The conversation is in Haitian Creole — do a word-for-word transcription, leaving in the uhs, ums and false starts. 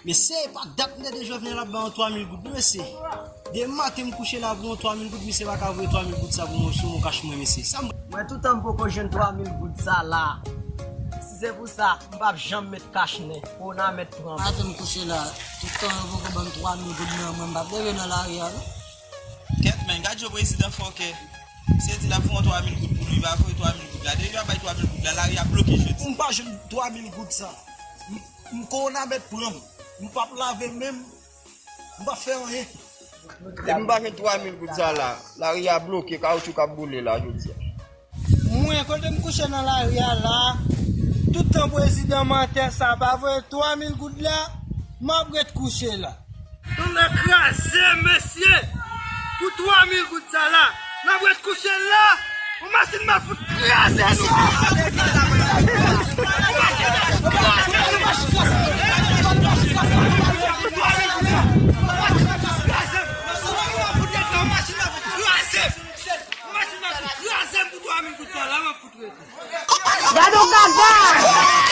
Mesye, pa dat m tande Jovenel ap bay yon twa mil goud, non, mesye. Demen maten m kouche la pou yon twa mil goud, misye pa ka voye twa mil goud sa pou mwen sou yon kach mwen, mesye. Sa m Mwen, toutan m poko jwenn twa mil goud sa la, si se pou sa, m p ap janm met kach nen. Kowona mèt pran m. Maten m kouche la, toutan yo poko ban m twa mil goud nan men m, m p ap leve nan lari a, non. Kèt, men, gad jan prezidan fòkè. Se di l ap voye yon twa mil goud pou nou, li pa voye twa mil goud la. Depi yo ap bay twa mil goud la, lari a bloke jodi. M pa jwenn twa mil goud sa. M, m kowona mèt pran m. M p ap lave men m. M p ap fè anyen. Depi m pa jwenn twa mil goud sa la, lari a bloke, kawoutchou k ap boule la jodi a. Mwen, kote m kouche nan lari a la, toutan prezidan mantè sa pa voye twa mil goud la, m ap ret kouche la. Tonnè kraze, mesye! Pou twa mil goud sa la, n ap ret kouche la! Yon machin m ap fout kraze nou! Yon machin m ap fout kraze m pou twa mil goud sa la, m ap fout rete. Gad yon gaga!